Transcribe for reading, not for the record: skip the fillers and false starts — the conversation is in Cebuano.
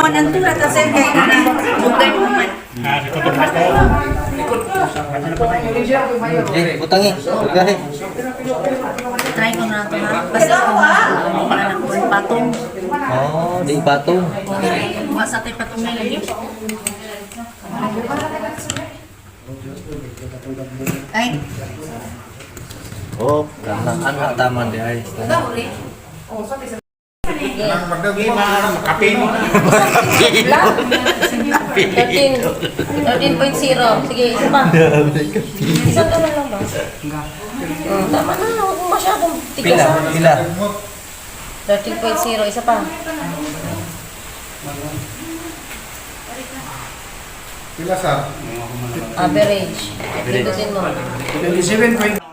Kuan ang tura ta, sir, kay na mugay mo man. Eh, butang eh. Gahe. Try ko na to ha. Basta ko anak ko patong. Oh, di patong. Wa sa tay patong na lagi. Ay, Oh, kana ano taman di ay. Kape mo. 13. 13.0. Sige, isa pa. Isang ganun lang ba? Tama na, huwag mo masyadong Pila, tigasan. pila. 13.0, isa pa. Pila sa? Average. Pindutin mo. 27.